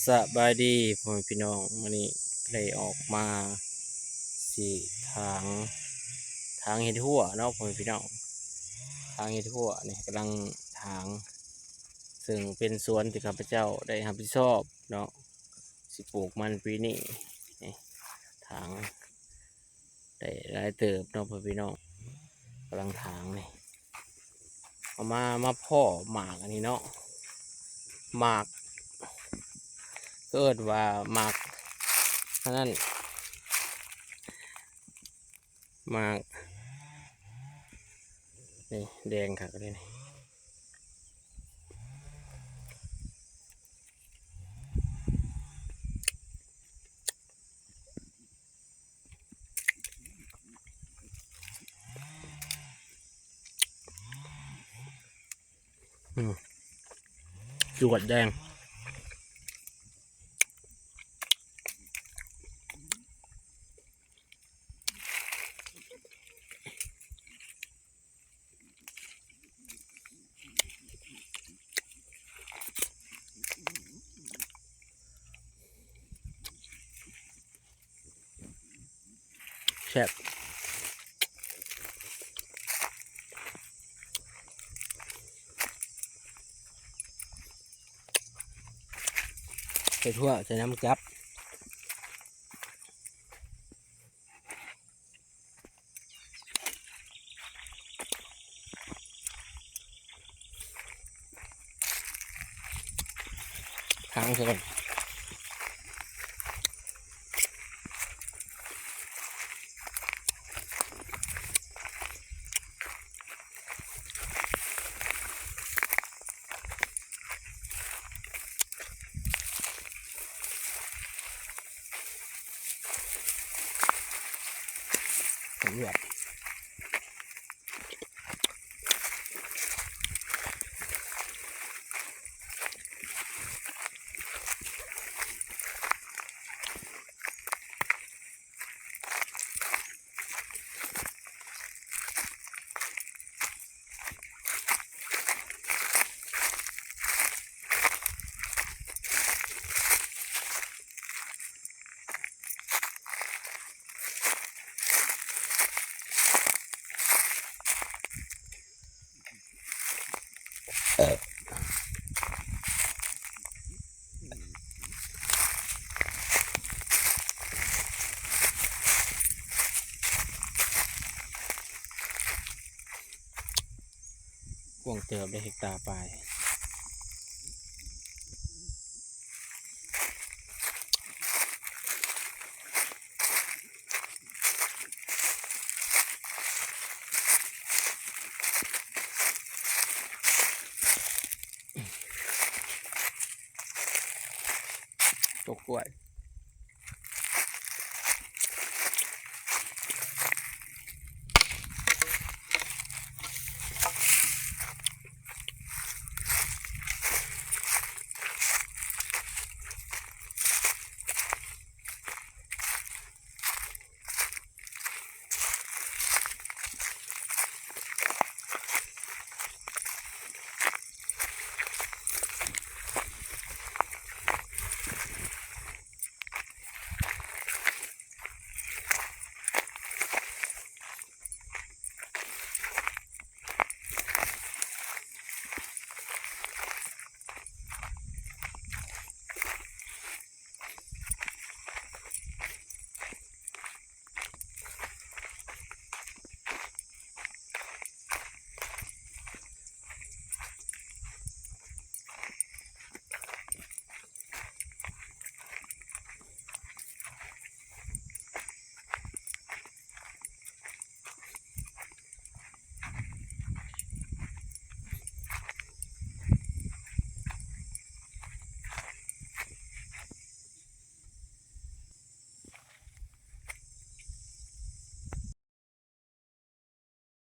ສະບາຍດີພໍ່ແມ່ພີ່ນ້ອງ ມື້ນີ້ໄດ້ອອກມາສີດຖາງ ຖາງເຮັດຮົ້ວເນາະພໍ່ແມ່ພີ່ນ້ອງ. ຖາງເຮັດຮົ້ວນີ້ກຳລັງຖາງ ເຊິ່ງເປັນສວນທີ່ຂ້າພະເຈົ້າໄດ້ຮັບຜິດຊອບເນາະ ຊິປູກມັນປີນີ້. ນີ້ຖາງໄດ້ຫຼາຍເຕີບເນາະພໍ່ແມ່ພີ່ນ້ອງ ກຳລັງຖາງນີ້. ເອົາມາ ມາພໍ້ໝາກອັນນີ້ເນາະ ໝາກ ເອີ້ນວ່າໝາກອັນນັ້ນ ໝາກ ນີ້ແດງຄັກເລີຍນີ້. ອືມ ຈວດແດງ. ແຊບ ໃສ່ຖົ່ວ ໃສ່ນ້ຳຈັບ. ຄ້າງຊະກ່ອນ. ສຳຫຼວດ ກວ້າງເຕີບເດ້ ເຮັກຕາປາຍ. ຕົ້ນກ້ວຍ.